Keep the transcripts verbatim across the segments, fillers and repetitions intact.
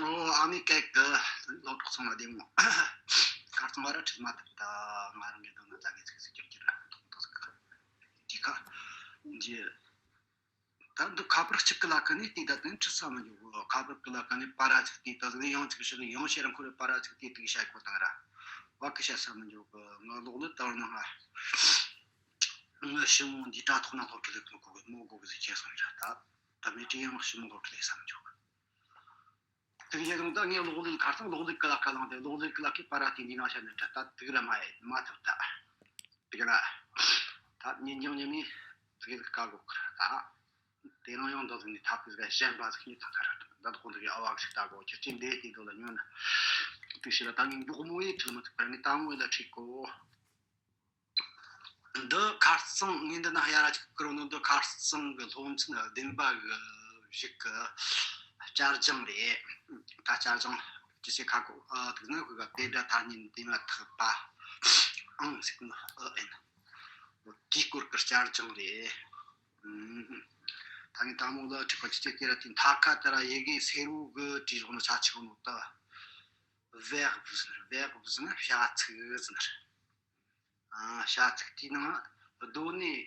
ཨོ་ཨ་མི་སྐད་གི་ལོ་ཏོག་ཚང་མ་བདེ་མོ། ཁ་རྩང་བ་ར་ཁྲིད་མ་ཐུབ་ད། ང་རང་གི་དོན་ན་ད་གི་ཚིག་ཚིག་ཀྱུར་ཀྱུར་ཐོག་ཏོག་ཟིག་གི་ཁ་འདི་ཁ་འདི། ད་འདི་ཁ་པར་གཅིག་གི་ལ་ཁ་ནས་དེ་ད་དོན་ཁྲིད་ས་མི་འཇུག་གི། ཁ་པར་གི་ལ་ཁ་ནས་པ་ར་ཚིག་དེ་ད་ཟིག་ཡང་ཚིག་ཤི་ཡང་ཤེ་རང་ཁོ་རེ་པ་ར་ཚིག་དེ་དུག་ཤ་ཁོ་དང་ར་བ་གི་ཤ་ས་མི་འཇུག་གི། ང་ལོག་ལི་ད་བར་ན་ང་ང་ཞི་མོ་འདི་དྲ་ཐོག་ན་ལོག་གི་ལི་ཐོག་གི་མོ་གོ་གི་ཟིག་ཁྱེར་སོང་ར་ད། ད་མི་དྲི་ཡང་ཞི་མོ་ལོག་གི་ལི་ས་མི་འཇུག་གི། དེ་གི་ཡ་རང་ད་ངས་ལོག་ལི་ཁ་སང་ལོག་ལི་ཀི་ལ་ཀ་ལང་དེ་ལོག་ལི་ཀི་ལ་ཀི་པ་ར་ཏི་འདི་ནང་ཤ་ནི་ད་ད་དུག་ར་མ་ཡེ་མ་ཐུབ་ད། དེ་གི་ན་ད་ཉིན་ཉང་ཉི་མི་དེ་གི་ཀ་གོ་ཀི་ར་ད། དེ་རང་ཡང་འདོད་ནི་ཐབས་ཀི་ཟིག་གཞན་པ་ཟིག་ཉིད་དང་ཐ་ར་ད་ད་ཁོང་དེ་གི་ཨ་བ་ཞིག་ད་གོ་ཁྱེར་ཅི་འདས་དེ་དོ་ལ་ཉོ་ན། དེ་ཤི་ལ་ད་ངས་མགྱོགས་མོ་ཡེ་ཁྲིད་མ་ཐུབ་པ་ནི་ད་ངོ་ཡེ་ལ་ཁྲིད་གོ། འདི་ཁ་རྩང་ངས་འདི་ན་ཡ་ར་ཅིག་ཀི་རོ་ནོ་འདི་ཁ་རྩང་གི་སློབ་ཚན་བདུན་པ་གི་བཞི་གི་བསྐྱར་སྦྱོང་རེད། ད་བསྐྱར་སྦྱོང་ཅི་ཞིག་ཁ་གོ་ཨ་དུག་ན་གི་ག་དེ་འདྲ་ཐ་སྙད་འདི་མ་ཐག་པ་ཨང་ཟིག་ནི་ཨ་ཨེན། དེའི་སྐོར་གི་བསྐྱར་སྦྱོང་རེད། ད་ངས་དང་མོ་ལ་ཁྲིད་པ་ཅི་ཅི་དེ་ར་དེ་མཐའ་ཁ་དེ་ར་ཡི་གེ་སེར་བོ་གི་བྲིས་རོགས་ནི་ཆ་ཆི་གོ་ནོ་ད། verbe ཟེར་ནི་verbe ཟེར་ན་བྱ་ཚིག་ཟེར་ནི། བྱ་ཚིག་དེའི་ནང་donner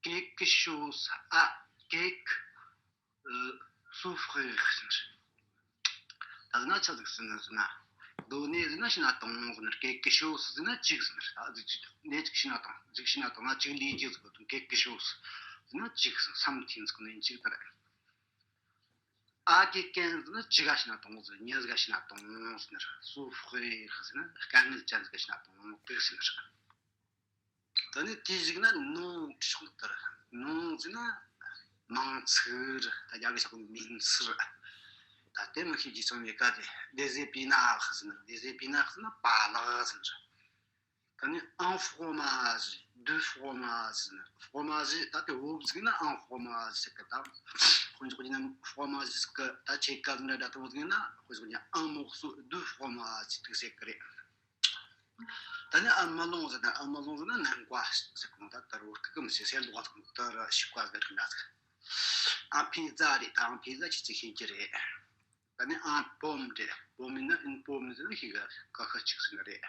quelque chose à quelqu'un, souffrir ཟེར། ད་ན་ཆ་ཟིག་ཟེར་ན་ཟེར་ན། donner ཟེར་ན་ཤི་ན་གཏོང་ཟེར་ན། quelque chose ཟེར་ན་ཅིག་ཟེར་ན། ད་ཟིག་ཅིག་ནས་ཅིག་ཤི་ན་གཏོང་ཟིག་ཤི་ན་གཏོང་ན་ཅིག་ལས་རྒྱུ་ཟིག་གཏོང་། quelque chose ཟེར་ན་ཅིག་ཟེར། something ཟིག་ནས་ཅིག་ད་རེད། ཨ་ཀེ་ཀན་ཟེར་ན་ཅི་ག་ཤི་ན་གཏོང་ཟེར། ཉི་ཟིག་ག་ཤི་ན་གཏོང་ཟེར་ན། སུ་ཧུ་རེ་ཟེར་ན་དཀའ་ངལ་ཅན་ཟིག་ག་ཤི་ན་གཏོང་དུག་ཟེར་ན། ད་ནི་དེའི་གཞུག་ན་non བྲིས་ཤོག་ལ་ལྟར། non ཟེར་ན་མིང་ཚིག་རེད། ད་རྒྱ་གི་ཆག་པའི་མིང་ཚིག་རེད། ད་དེ་མི་ཤེས་ཀྱི་ཚང་མས་ག་དེ་des épinards ཟེར་ན། des épinards ཟེར་ན་པ་ལགས་ཟེར་ན། ད་ནི་un fromage, deux fromages ཟེར་ན། fromage ད་དེ་འོབ་ཟིག་ན་un fromage ཟེར་གི། ད་དཔེ་འཇོག་ཡིན་ན་fromage ཟིག་གི་ད་ཆེ་ག་ཟིག་ན་ད་དེ་འོབ་ཟིག་ན་དཔེ་འཇོག་ཡིན་ན་un morceau de fromage དུག་ཟེར་གི་རེད། ད་ནི་un melon ཟེར་ན། un melon ཟེར་ན་སྣུམ་ཀ་ཟེར་གོ་ནོ། ད་ད་རུ་ཐུག་གི་མི་ཤེས། སེལ་ལོག་ཐུག་ད་ར་ཤི་ཀ་ཟེར་གི་འདྲ་ཟིག un pizza རེད། ད་un pizza ཁྱེད་ཚོས་ཤེས་ཀྱི་རེད། ད་ནི་un pomme རེད། pomme ཡིན་ན་une pomme ཟེར་ན་ཤི་ག་ཀ་ཁ་གཅིག་ཟེར་ན་རེད།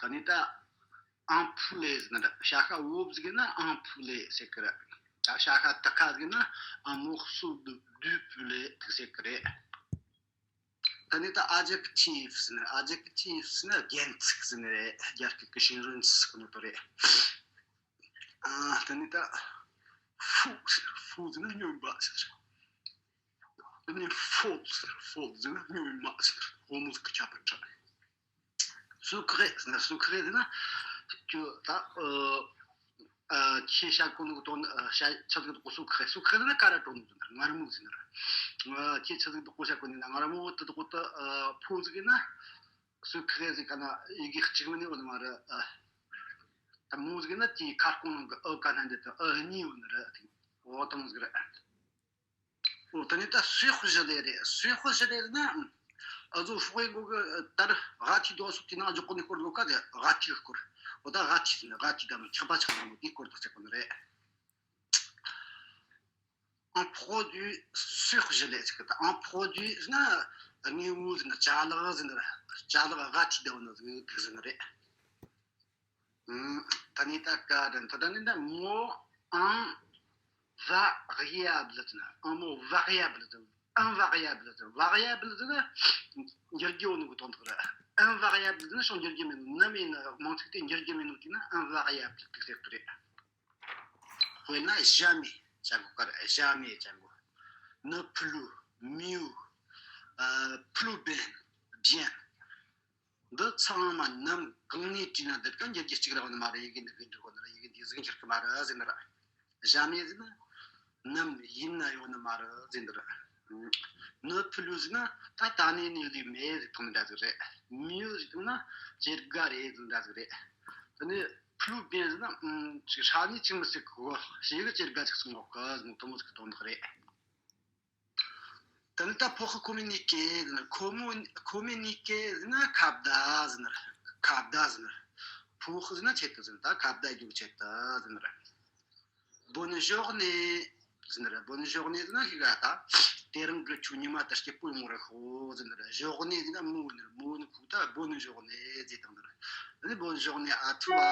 ད་ནི་ད་un poulet ཟེར་ན་ར། བྱ་ཤ་འོབ་ཟིག་ན་un poulet ཟེར་གི་ར། ད་བྱ་ཤ་ད་ཁ་ཟིག་ན་un morceau de du poulet དུག་ཟེར་གི་རེད། ད་ནི་ད་adjectif ཟེར་ན། adjectif ཟེར་ན་རྒྱན་ཚིག་ཟེར་ནི་རེད། རྒྱ་སྐད་ཀྱི་ཤིང་རོལ་ཚིག་ནོ་དོ་རེད། ཨ་ད་ནི་ད་fou ཟེར། fou ཟེར་ན་སྨྱོན་པ་ཟེར། ད་ནི་folle ཟེར། folle ཟེར་ན་སྨྱོན་མ་ཟེར། ཧོ་མོ་ཟེར་གི་ཁྱབ་པར་གྲགས། sucré ཟེར་ན། sucré ཟེར་ན་ཁྱོད་ད་ཨ། ཨ་ཁྱེད་ཤ་གོ་ནོ་གི་དོན་ཨ་ཤ་ཆ་ཟིག་དག་གོ་sucré། sucré ཟེར་ན་ཀ་ར་གྲོ་ནོ་ཟེར་ན། མངར་མོ་ཟེར་ན་ར། ཨ་ཁྱེད་ཆ་ཟིག་དག་གོ་ཤ་གོ་ནི་ན་མངར་མོ་དེ་དག་གོ་ད་ཨ་ཕོ་ཟིག་ན་sucré ཟིག་ག་ན་ཡི་གེ་གཅིག་མིན་ནི་འོ་ན་མ་ར། ཨ་ད་མོ་ཟིག་ན་དེ་ཁ་སྐོང་ནང་གི་ཨ་ག་ན་འདི་ད་ཨ་གཉིས་འོ་ན་ར། དེ་འོ་དང་ཟིག་ར། འོ་ད་ནི་ད་sucre gelé རེད། sucre gelé ཟེར་ན་ཨ་ཟོ་ཧྥུ་ཝེ་གོ་གི་ད་ར་ཝ་ཐི་དོ་སུ་དེ་ན་འཇོག་གོ་ནི་སྐོར་ལོ་ཀ་དེ་ཝ་ཐི་གི་སྐོར། འོ་ད་ཝ་ཐི་ཟེར་ན་ཝ་ཐི་ད་མི་ཆག་པ་ཆག་ན་མོ་དེ་སྐོར་ད་ཟེར་གོ་ནི་རེད། un produit sucre gelé ཟེར་གི། ད་un produit ཟེར་ན་དངོས་པོ་ཟེར་ན། ཅ་ལག་ཟེར་ན་ར། ཅ་ལག་ཝ་ཐི་ད་འོ་ན་ཟེར་གི་ཟེར་ན་རེད། ད་ནི་ད་ག་དེ་ད་ནི་ད་mot invariable ཟེར་ན། un mot variable ཟེར། invariable ཟེར། variable ཟེར་ན་འགྱུར་རྒྱུ་ཡོད་ནོ་གི་དོན་དག་རེད། invariable ཟེར་ན་ཤོང་འགྱུར་རྒྱུ་མེད་ནོ། ནམ་ཡིན་ན་མང་ཚིག་དེ་འགྱུར་རྒྱུ་མེད་ནོ་དེ་ན་invariable དུག་ཟེར་གི་རེད། དཔེར་ན་jamais ཅང་གོ་ག་རེ། jamais ཅང་གོ། ne plus, mieux, plus bien, bien འདི་ཚང་མ་ནམ་གང་ནས་བྲིས་ན་འདི་ག་འགྱུར་རྒྱུ་གཅིག་ར་ཡོད་ནི་མ་རེད། ཡི་གེ་འདི་གི་འགྱུར་གོ་ནི་ར། ཡི་གེ་འདི་ཟིག་འགྱུར་གི་མ་རེད་ཟེར་ནི་ར། jamais ཟེར་ན་ནམ་ཡིན་ན་ཡོད་ནི་མ་རེད་ཟེར་ནི་ར། ne plus ཟེར་ན་ད་ད་ནས་ནས་ལས་མེད་ཟེར་ཐོང་འདྲ་ཟིག་རེད། mieux ཟེར་ཐོང་ན་ཇེ་དགའ་རེད་ཟེར་འདྲ་ཟིག་རེད། ད་ནི་plus bien ཟེར་ན་ཅིག་ཧྲ་ནི་ཅིག་མི་སྲིད་གོ། ཞེ་གི་ཇེ་དགའ་ཅིག་སོང་ངོ་གི་ཟེར་ནི་དེ་མོ་ཟིག་གི་དོན་དག་རེད། ད་ནི་ད་pour communiquer ཟེར་ན། commu- communiquer ཟེར་ན་ཁ་བརྡ་ཟེར་ན། ཁ་བརྡ་ཟེར་ན། pour ཟེར་ན་ཆེད་དུ་ཟེར་ན། ད་ཁ་བརྡ་རྒྱུག་ཆེད་དུ་ཟེར་ན། bonne journée ཟེར་ན། bonne journée ཟེར་ན་ཤི་ག་ད་ དེ་རིང་གི་ཆོས་ཉི་མ་དེ་སྐྱིད་པོ་ཡོང་ར་ཤོག་ཟེར་ནི་རེད། ཞོགས་ནས་ཟེར་ན་མོ་ནི་རེད། མོ་ནི་ཁུག་ད་བོ་ནི་ཞོགས་ནས་ཟེར་དང་ནི་རེད། ཨ་ནི་བོ་ནི་ཞོགས་ནས་ཨ་ཐུ་ཨ།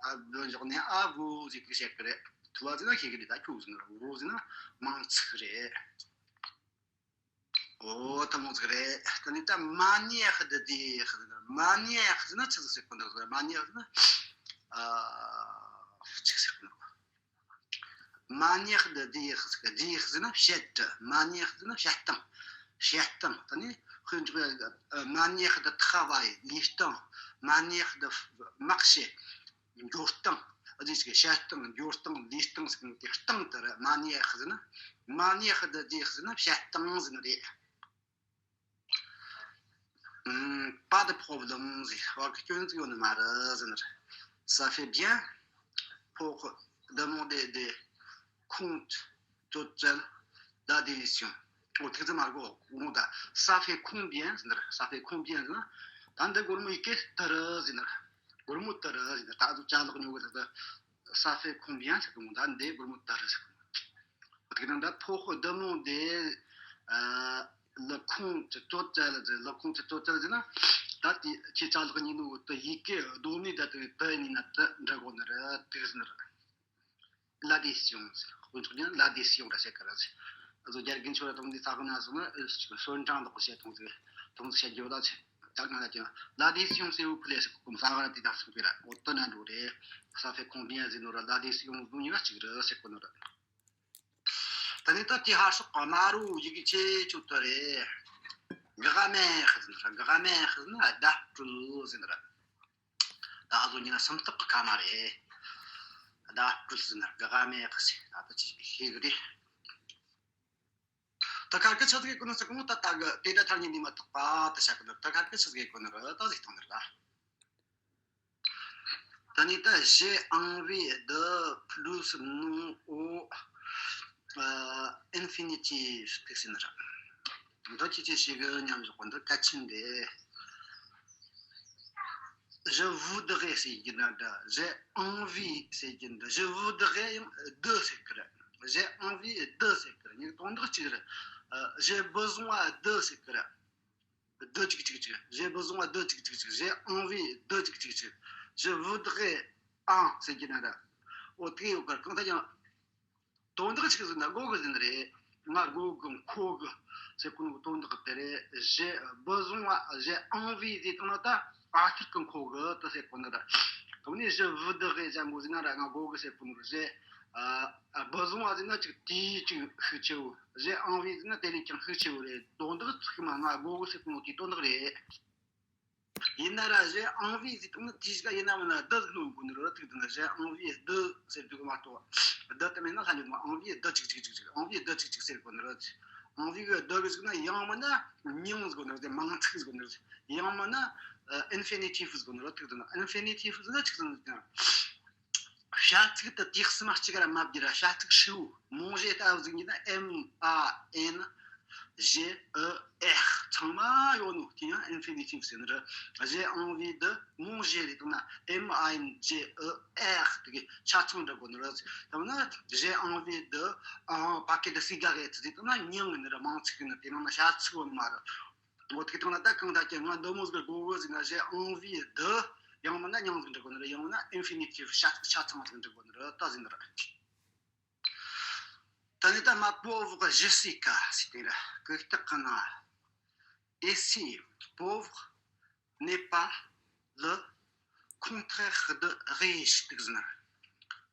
ཨ་བོ་ནི་ཞོགས་ནས་ཨ་བོ་ཟེར་གི་བཤད་གི་རེད། ཐུ་ཨ་ཟེར་ན་ཤེས་གི་རེད། ད་ཁྱོད་ཟེར་ནི་རེད། བོ་ཟེར་ན་མིང་ཚིག་རེད། ཨོ་ད་མོ་ཟིག་རེད། ད་ནི་ད་མ་ཉེ་ཧ་ད་དེ་ཧ་ཟེར་ནི་རེད། མ་ཉེ་ཧ་ཟེར་ན་ཆི་ཟིག་ཟེར་གོ་ནི་རེད། མ་ཉེ་ཧ་ཟེར་ན་ཨ་ཆི་ཟིག་ཟེར་གོ་ནི་རེད། མ་ཉེ་ཧ་ད་དེ་ཧ་ཟེར་གི། དེ་ཧ་ཟེར་ན་བཤད་དྲི། མ་ཉེ་ཧ་ཟེར་ན་བཤད་སྟངས། བཤད་སྟངས། ད་ནི་དཔེ་འཇོག་ཡ། མ་ཉེ་ཧ་ད་ཐ་བ་ཡི་ལུས་སྟངས། མ་ཉེ་ཧ་ད་དམག་བྱེད། འགྱོ་སྟངས། ཨ་ཙི་ཅིག་བཤད་སྟངས། འགྱོ་སྟངས། ལུས་སྟངས་ཟེར་གི་སྟངས་དེ་རེད། མ་ཉེ་ཧ་ཟེར་ན། མ་ཉེ་ཧ་ད་དེ་ཧ་ཟེར་ན་བཤད་སྟངས་ཟེར་ནི་རེད། Pas de problème ཟེར། བ་གི་སྐྱོན་ཟིག་ཡོད་ནི་མ་རེད་ཟེར་ནི་རེད། Ça fait bien pour demander des comptes totaux d'addition. ཨོ་ཐིག་ཙི་མ་གོ་ངོ་ད། Ça fait combien ཟེར་ནི་རེད། Ça fait combien ཟེར་ན། ད་འདི་སྒོར་མོ་ཡི་གེ་དུ་རེད་ཟེར་ནི་རེད། སྒོར་མོ་དུ་རེད་ཟེར་ནི་རེད། ད་ཨ་ཟུ་ཅ་ལག་ཉོ་གི་ཟེར་ད། Ça fait combien ཟེར་གི་མོ། ད་འདི་སྒོར་མོ་དུ་རེད་ཟེར་གི་མོ། དེ་ནང་ད་pour demander le compte total ཟེར། le compte total ཟེར་ན། ད་དེ་ཁྱེད་ཅ་ལག་ཉོ་ནོ་དུ་ཡི་གེ་སྡོམ་ནི་ད་དུ་དུ་ཡིན་ན་དུ་འདྲ་གོ་ནི་རེད། དེ་ཟེར་ནི་རེད། L'addition ཟེར། དཔེ་འཇོག་ན་l'addition ར་བཤད་གི་ར་ཟེར། ཨ་ཟུ་རྒྱ་རྒན་ཆོ་ར་དང་འདི་ས་གི་ན་སོང་ན་སོན་ཀྲང་དག་བཤད་ཐོང་ཟེར། ཐོང་ཟེར་བཤད་རྒྱུ་ད་ཟེར། ད་ང་ལ་ཅི་l'addition s'il vous plaît ཟེར་གོ་མ་ས་ག་ར་དེ་དག་སོང་པའི་ར་འོ་ཏོ་ན་འགྲོ་རེད། Ça fait combien ཟེར་ནོ་ར་l'addition ཟེར་ནོ་ཡིན་ན་གཅིག་རེད་ཟེར་གོ་ནོ་ར། ད་ནི་ད་དེ་ཧ་ཤོག་ག་མ་རུ་ཡི་གེ་ཆེ་ཆུ་ཏོ་རེད། ག་མེ་ཧ་ཟེར་ནོ་ར། ག་མེ་ཧ་ཟེར་ན་བརྡ་སྤྲོད་ཟེར་ནོ་ར། ད་ཨ་ཟོ་ཉིན་ན་སུམ་རྟགས་ཀྱི་སྐར་མ་རེད། ཟླ་སྤྲུལ་ཟེར་ན་དགག་མེད་ཀྱི་ཟེར། ད་ལྟ་ཅི་ཞིག་ཤེས་གི་རེད། ད་ཁ་ཀི་ཆི་ཟིག་གི་ནི་ཟེར་གོ་ནོ་ད་ད་གི་དེ་འདྲ་ཐ་སྙད་འདི་མ་ཐག་པ་ད་བྱ་གི་ནི། ད་ཁ་ཀི་ཆི་ཟིག་གི་གོ་ནི་རེད། ད་ཟིག་ཐང་ནི་རེད། ད་ནི་ད་j'ai envie de plus non au infinitif ཟེར་ནི་རེད། འདི་ཅི་ཅི་ཞིག་གི་མཉམ་བཞག་པ་འདི་གལ་ཆེན་རེད། Je voudrais ཟེར་གྱི་ན་འདྲ། J'ai envie ཟེར་གྱི་འདྲ། Je voudrais ཡང་de ཟེར་གི་རེད། J'ai envie de ཟེར་གི་རེད། གཉིས་དོན་དག་གཅིག་རེད། J'ai besoin de ཟེར་གི་རེད། De གཅིག་གཅིག་གཅིག J'ai besoin de གཅིག་གཅིག་གཅིག J'ai envie de གཅིག་གཅིག་གཅིག Je voudrais un ཟེར་གྱི་ན་འདྲ། འོ་དེ་ཡོད་གར་གང་ལྟར་ཀྱང་དོན་དག་ཅིག་ཟེར་ན་དགོས་གི་ཟེར་ནི་རེད། ང་དགོས་གི། མཁོ་གི་ཟེར་གོ་ནོ་དོན་དག་དེ་རེད། J'ai besoin, j'ai envie ཟེར་དང་ན་ད་ཨ་ཐིག་གི་མཁོ་གི་ད་ཟེར་གོ་ནི་རེད། དེ་ནས་je voudrais ཟེར་གོ་ཟེར་ན་ར་ང་དགོས་གི་ཟེར་གོ་ནི་རེད། J'ai besoin ཟེར་ན་ཅིག་དེའི་ཅིག་ཤུགས་ཆེ་བོ། J'ai envie ཟེར་ན་དེ་ལས་ཀྱང་ཤུགས་ཆེ་བོ་རེད། དོན་དག་ཚིག་མ་ང་དགོས་གི་ཟེར་གོ་ནོ་དེའི་དོན་དག་རེད། ཡིན་ན་ར་j'ai envie ཟེར་དུས་ནི་དེ་ཞིག་ཡིན་ན་མིན་ན་de ཟེར་ནོ་དགོས་ནི་རེད། ཐིག་དེ་ན་j'ai envie de ཟེར་དུས་མ་གཏོགས་de དེ་མིན་ན་ཧ་ལས་མ། envie de ཅིག་ཅིག་ཅིག་ཅིག envie de ཅིག་ཅིག་ཟེར་དགོས་ནི་རེད། Envie གི་de གི་ཟིག་ན་ཡང་མིན་ན་མིང་ཟིག་དགོས་ནི་རེད། མིང་ཚིག་ཟིག་དགོས་ནི་རེད། ཡང་མིན་ན་infinitif ཟིག་དགོས་ནི་རེད། ཐིག་དེ་ན་infinitif ཟེར་ན་ཅིག་ཟེར་ན། བྱ་ཚིག་དེ་དུས་གསུམ་གཅིག་ར་མ་བསྒྱུར་ར་བྱ་ཚིག་ཧྲིལ་བོ། Mon je ལྟ་བུ་ཟིག་ཡིན་ན་M A N G E R ཚང་མ་ཡོད་ནོ་དེ་ཡང་infinitif ཟེར་ནི་རེད། J'ai envie de manger ཟེར་དུས་ན་M I N G E R དེ་གི་ཆ་ཚང་འདྲ་དགོས་ནི་རེད། ཡང་ན་j'ai envie de un paquet de cigarettes ཟེར་དུས་ན་མིང་ཡིན་ནི་རེད། མིང་ཚིག་ཡིན་ནི། དེ་ནང་ན་བྱ་ཚིག་ཡོད་ནི་མ་རེད། འོ་དེ་དང་ན་ད་གང་ལྟར་ཀྱང་ང་འདི་མོ་ཟིག་དགོས་གི་ཟེར་ན་j'ai envie de ཡང་མིན་ན་མིང་ཟིག་འབྲི་དགོས་ནི་རེད། ཡང་མིན་ན་infinitif བྱ་ཚིག་ཆ་ཚང་ཟིག་འབྲི་དགོས་ནི་རེད། ད་ཟེར་ནི་རེད། ད་ནི་ད་ma pauvre Jessica ཟེར་དེ་རེད། གུག་རྟགས་ཀྱི་ནང་། Ici, pauvre n'est pas le contraire de riche ཟེར་ན།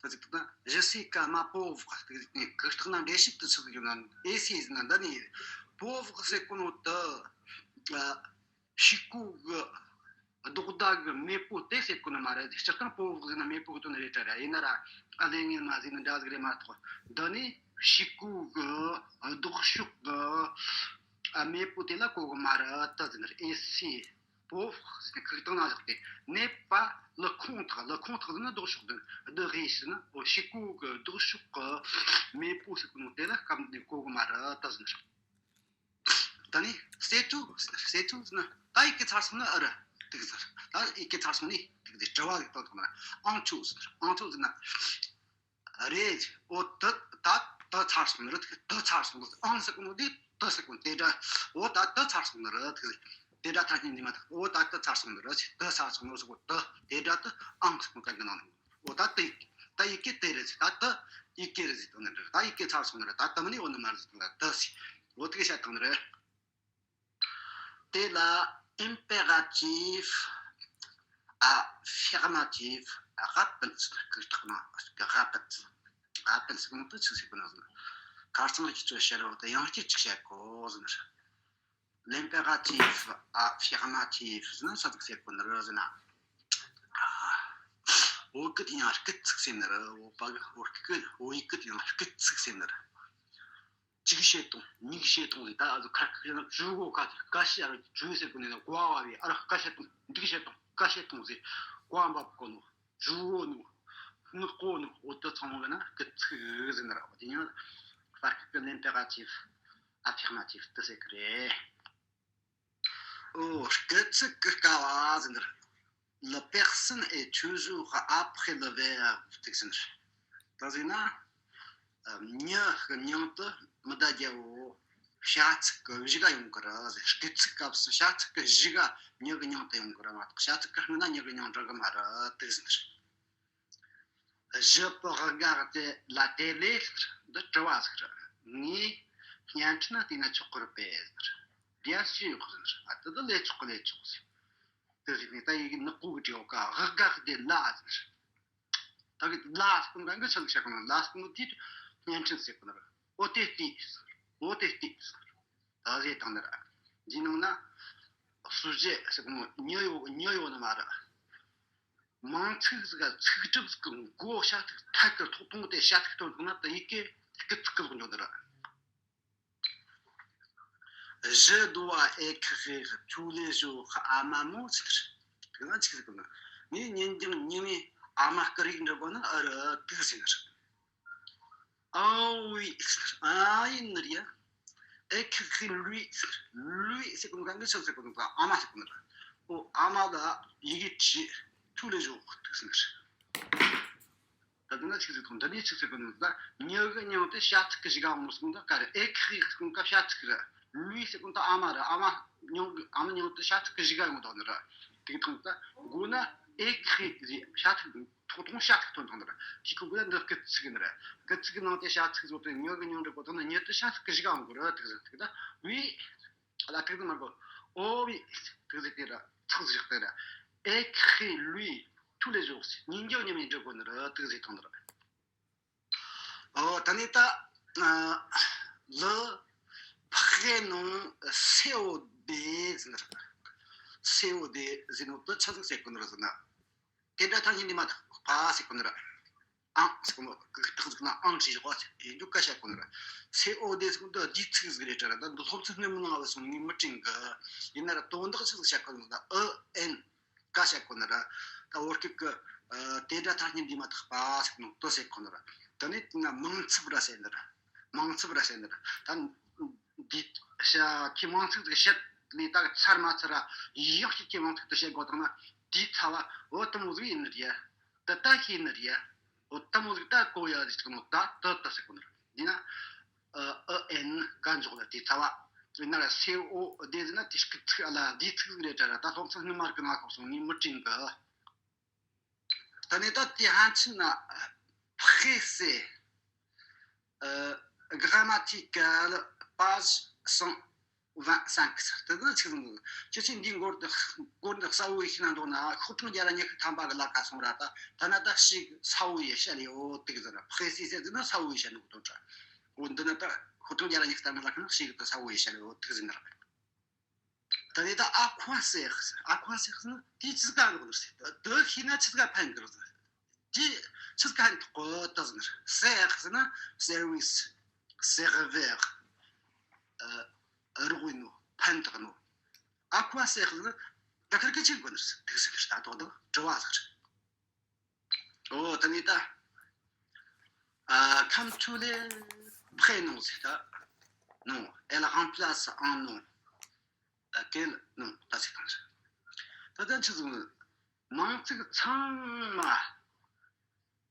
ད་ཅིག་ད་Jessica ma pauvre ཟེར་ནས་གུག་རྟགས་ནང་འགྲེལ་བཤད་དུ་ཚུད་ཡོད་ན། Ici ཟེར་ན་འདི་ནི་pauvre ཟེར་གོ་ནོ་དེ་ཕྱུག་པོ་གི་ལྡོག་ཟླ་གི་མེས་པོ་དེ་ཟེར་གོ་ནི་མ་རེད། སྤྱིར་བཏང་pauvre ཟེར་ན་མེས་པོ་གི་དོན་རེད་དྲ་ར། ཡིན་ན་ར་ཨ་ལས་ངན་མ་ཟེར་ནི་འདྲ་ཟིག་རེད་མ་གཏོགས། འདི་ནི་ཕྱུག་པོ་གི་ལྡོག་ཕྱོགས་གི་མེས་པོ་དེ་ལ་གོ་གི་མ་རེད་ད་ཟེར་ནི་རེད། Ici, pauvre ཟེར་ནི་གུག་རྟགས་ནང་བཞག་སྟེ། N'est pas le contraire, le contraire ཟེར་ན་ལྡོག་ཕྱོགས་དེ། De riche ཟེར་ན་འོ་ཕྱུག་པོ་གི་ལྡོག་ཕྱོགས་གི་མེས་པོ་ཟེར་གོ་ནོ་དེ་ལ་སྐབས་འདིར་གོ་གི་མ་རེད་ད་ཟེར་ནི་རེད། ད་ནི་c'est tout, c'est tout ཟེར་ན་ད་ཡི་གེ་ཚར་སོང་ན་ཨ་ར་ཏིག་ཟེར། ད་ཡི་གེ་ཚར་སོང་ནི་ཏིག་དེ་དྲི་བ་ཟིག་བཏང་ཐུབ་ན། En tout ཟེར། En tout ཟེར་ན་རེད། འོ་ད་ད་ད་ཚར་སོང་ནི་རེད། ད་ཚར་སོང་ནི། En ཟེར་གོ་ནོ་དེ་ དུ་ཟེར་གོ་དེ་འདྲ། འོ་ད་དུ་ཚར་སོང་ནི་རེད། དེ་དེ་འདྲ་ཐ་སྙད་འདི་མ་ཐག་འོ་ད་དུ་ཚར་སོང་ནི་རེད། དུ་ཚར་སོང་ནི་རེད་ཟེར་གོ་དུ་དེ་འདྲ་དུ་ཨང་ཟེར་གོ་གན་གི་ནང་ནས། འོ་ད་དུ་ད་ཡི་གེ་དེ་རེད་ཟེར། ད་དུ་ཡི་གེ་རེད་ཟེར་དང་ནི་རེད། ད་ཡི་གེ་ཚར་སོང་ནི་རེད། ད་དུ་མིན་ནི་འོ་ནི་མ་རེད་ཟེར་དང་ནི་དུ་ཟེར། འོ་དེ་གི་བཤད་དང་ནི་རེད། དེ་ལ་impératif affirmatif rappel ཟེར་གི་ཐོག་ན་rappel rappel ཟེར་གི་ནང་དུ་ཆི་ཟེར་གི་ནང་ཟེར་ན། ཁ་སང་གི་ཚོ་བཤད་རོགས་དེ་ཡང་བསྐྱར་ཅིག་བཤད་གོ་ཟེར་ན། L'impératif affirmatif ཟེར་ན་ས་ཚིགས་ཟེར་གོ་ནི་རེད་ཟེར་ན། འོ་གི་དེ་ཡང་སྐུལ་ཚིག་ཟེར་ནི་རེད། འོ་པ་གི་འོ་སྐུལ་འོ་ཡི་གི་དེ་ཡང་སྐུལ་ཚིག་ཟེར་ནི་རེད། གཅིག་བཤད་དང་གཉིས་བཤད་དང་ཟེར། ད་ཨ་ཟུ་ཁར་ཁ་ན་ཇུ་གོ་ཁ་ཁ་ཤས་ཨ་ར་ཇུ་ཟེར་གོ་ནས་ན་གོ་བ་བའི་ཨ་ར་ཁ་བཤད་དང་འདི་བཤད་དང་ཁ་བཤད་དང་ཟེར་གོ་བ་འབབ་གོ་ནོ། ཇུ་གོ་ནོ་ནི་གོ་ནོ་འོ་དེ་ཚང་མ་གི་ན་སྐུལ་ཚིག་ཟེར་ནི་ར། འོ་དེ་ཡང་ས་ཁུལ་གི་l'impératif affirmatif དེ་ཟེར་གི་རེད། འོ་སྐུལ་ཚིག་གི་ཀ་བ་ཟེར་ནི་ར། La personne est toujours après le verbe ཟེར་ནི་ར། ད་ཟེར་ན། མྱི་གི་མྱིང་དུ་མི་ཟླ་རྒྱལ་བོ་བྱ་ཚིག་གི་གཞུག་ག་ཡོང་གི་རེད་ཟེར། སྐུལ་ཚིག་སྐབས་སུ་བྱ་ཚིག་གི་གཞུག་ག་མྱི་གི་མྱིང་དུ་ཡོང་གི་རེད་མ་གཏོགས་བྱ་ཚིག་གི་སྔོན་ན་མྱི་གི་མྱིང་འབྲི་གི་མ་རེད་དེ་ཟེར། Je peux regarder la télé ཟེར། འདི་དྲི་བ་ཟིག་རེད། ངས་བརྙན་འཕྲིན་ན་བལྟས་ན་ཆོག་གི་རེད་པས་ཟེར། Bien sûr ཟེར། ཨ་ད་ད་ལས་ཆོག་གི་ལས་ཆོག་ཟེར། དེ་ཟིག་ནས་ད་ཡི་གེ་ནག་པོ་གི་བྲིས་ཡོད་ཀ regarder la ཟེར། ད་གི་la ཟེར་གོ་ནོ་གན་གི་ཆི་ཟིག་བཤད་གོ་ནོ། la ཟེར་གོ་ནོ་དེ་བརྙན་འཕྲིན་ཟེར་གོ་ནོ་རེད། འོ་དེ་ལྟོས་ཟེར། འོ་དེ་ལྟོས་ཟེར། ད་ཟེར་དང་ནི་ར། འདི་ནང་ན་sujet ཟེར་གོ་ནོ་མྱི་ཡོད་མྱི་ཡོད་ནི་མ་རེད། མིང་ཚིག་ཟིག་ག་ཚིག་གྲུབ་ཟིག་གི་མགོ་བྱ་ཚིག་ཐད་ཀར་ཐོག་གཏོང་དེ་བྱ་ཚིག་ཐོན་སོང་ན་ད་ཡི་གེ་སྐུལ་ཚིག་གི་ལོག་འགྱོ་ནི་རེད། Je dois écrire tous les jours à maman ཟེར། དེ་ན་ཆི་ཟེར་གི་ན། ངས་ཉིན་རྒྱུན་ཉི་མའི་ཨ་མ་སྐད་ཡིག་འབྲི་དགོས་ན་ཨ་རི་དུག་ཟེར་ནི་རེད། Ah oui ཟེར། ཨ་ཡིན་ནི་རེད་ཡ། Écrire lui ཟེར། lui ཟེར་གི་ན་གང་གི་ཆི་ཟེར་གི་ན་ཨ་མ་ཟེར་གི་ན་རེད། ཨོ་ཨ་མ་ལ་ཡི་གེ་བྲིས། tous les jours དུག་ཟེར་ནི་རེད། ད་དེ་ན་ཆི་ཟིག་དང་འདི་ནས་ཆི་ཟིག་གི་ནི་ད་མྱི་གི་མྱིང་དེ་བྱ་ཚིག་གི་གཞུག་ག་མོ་སོང་ད་ག་རེ། écrire ཟེར་གོ་ནོ་བྱ་ཚིག་རེད། lui ཟེར་གོ་ནོ་ད་ཨ་མ་རེད། ཨ་མ་མྱིང་གི་ཨ་མ་མྱིང་དེ་བྱ་ཚིག་གི་གཞུག་ག་ཡོང་དོག་ནི་རེད། དེ་གི་ཐང་ད་མགོ་ན་écrire ཟེར་བྱ་ཚིག་ཐོག་ཐོག་བྱ་ཚིག་ཐོན་ཐང་ནི་རེད། དེ་གི་མགོ་ན་འདི་སྐུལ་ཚིག་ནི་རེད། སྐུལ་ཚིག་གི་ནང་དེ་བྱ་ཚིག་བཟོ་དེ་མྱི་གི་མྱིང་འབྲི་གོ་ཐང་ན་མྱི་དེ་བྱ་ཚིག་གི་གཞུག་ག་ཡོང་གི་རེད། དེ་གི་ཟེར་དེ་གི་ད་oui ལ་ཐིག་ཏུ་མར་གོ། ཨོ་བི་ཐིག་ཟིག་དེ་ར་ཚིག་ཟིག་དེ་ར། Écris-lui tous les jours ཉིན་རྒྱུན་ཉི་མ་ཉིན་འབྲི་དགོས་ནི་ར་ཐིག་ཟིག་དང་དེ་ར། ཨོ་ད་ནི་ད་le prénom C O D ཟེར་ནི་ར། C O D ཟེར་ནོ་དེ་ཆ་ཟིག་ཟེར་དགོས་ནི་ར་ཟེར་ན། དེ་འདྲ་ཐང་ཉིན་ནི་མ་ཐག་པ་ཟེར་དགོས་ནི་ར། ཨང་ཟེར་གོ་ནོ་གི་རྟགས་ཟིག་ན་ཨང་ཞེས་བྱ་བ་ཡིན་རྒྱུ་བཀའ་བཤད་གོ་ནི་རེད། སེ་ཨོ་དེ་ཟེར་གོ་ནོ་འདི་རྗེས་ཚིག་ཟིག་རེད་དྲ་ར། ད་འདི་སློབ་ཚན་སྔོན་མ་ནང་ལ་སོང་ངས་མི་དྲན་གི། ཡིན་ན་ར་དོན་དག་ཆི་ཟིག་བཤད་གོ་ནི་ད་ཨི་ཨེན་བཀའ་བཤད་གོ་ནི་ར། ད་བོད་སྐད་གི་དེ་འདྲ་ཐ་སྙད་འདི་མ་ཐག་པ་ཟེར་གོ་ནོ་དོ་ཟེར་གོ་ནི་ར། ད་ནི་དེ་ན་མིང་ཚབ་ར་ཟེར་ནི་ར། མིང་ཚབ་ར་ཟེར་ནི་ར། ད་འདི་བྱ་ཁྱི་མིང་ཚིག་ཟིག་བཤད་ནས་ད་ཚར་མ་ཚར་ར་ཡག་ཤོས་ཁྱི་མིང་ཚིག་དེ་བཤད་དགོས་དང་ན་དེའི་ཚ་བ་འོ་དེ་མོ་ཟིག་ཡིན་ནི་རེད། ད་ལྟ་ཤེས་ནི་རེད། འོ་ལྟ་མོ་ཟིག་ད་གོ་ཡ་ཟིག་ནོ་ད་ད་ད་ཟེར་གོ་ནི་རེད། འདི་ན་ཨ་ཨེན་ག་འཇོག་ལ་དེ་ཚ་བ། འདི་ན་ལ་སེ་ཨོ་དེ་ཟིག་ན་དེ་སྐད་ཚིག་ཨ་ལ་དེ་ཚིག་རེད་དྲ་ར། ད་སློབ་ཚན་སྔོན་མ་གི་ང་ཁོག་སོང་ངས་མི་དྲན་གི། ད་ནི་ད་དེ་ཧན་ཆིན་ན་pressé ཨ་grammatical page cent vingt-cinq ཟེར། དེ་ནི་ཆི་ཟིག་ཅི་ཆི་འདི་མགོར་འདི་མགོར་འདི་གསལ་བོ་ཡིས་ཤེས་ན་འདུག་ན་ཤོག་གྲངས་བརྒྱ་ར་ཉི་ཤུ་ཐམ་པ་གི་ལ་ཁ་སོང་ར། ད་ད་ན་ད་ཞིག་གསལ་བོ་ཡིས་བཤད་ལེ་ཡོད་དེ་གི་ཟེར། pressé ཟེར་ཟེར་ན་གསལ་བོ་ཡིས་བཤད་ནི་གི་དོན་དྲ། འོ་འདི་ན་ད་ཤོག་གྲངས་བརྒྱ་ར་ཉི་ཤུ་ཐམ་པ་ལ་ཁ་ན་ཞིག་ད་གསལ་བོ་ཡིས་བཤད་ལེ་ཡོད་དེ་གི་ཟེར་ན་ར། ད་ནི་ད་à quoi sert ཟེར། à quoi sert ཟེར་ན་དེ་ཆི་ཟིག་ག་འགྲོ་གི་ཟེར། དེ་ཤེས་ན་ཆི་ཟིག་ག་ཕན་གི་རེད་ཟེར། དེ་ཆི་ཟིག་ག་ཕན་ཐོགས་གི་ད་ཟེར། sert ཟེར་ན་service servir ཨ་རོགས་ཡིན་ནོ་ཕན་ཐོགས་ནོ། à quoi sert ཟེར་ན་ད་ཁར་གི་ཆི་དགོས་ནི་ཟེར། དེ་ཟེར་གི་ད་དོ་དོ་དྲི་བ་ཟེར། འོ་ད་ནི་ད་ཨ་comme tous les prénoms ཟེར་ད་non elle remplace un nom ཨ་quel nom ད་ཟེར་གང་ཟེར། ད་ད་ཆི་ཟིག་མིང་ཚིག་ཚང་མ་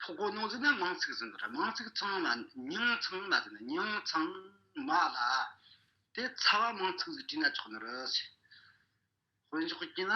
ཕོག་གོ་ནོ་ཟེར་ན་མིང་ཚིག་ཟེར་འདུག་ར། མིང་ཚིག་ཚང་མ་མྱིང་ཚང་མ་ཟེར་ན་མྱིང་ཚང་མ་ལ་ དེ་ཚ་བ་མང་ཚིག་ཟིག་བྲིས་ན་ཆོག་ནི་རེད། དཔེ་འཇོག་གི་ན།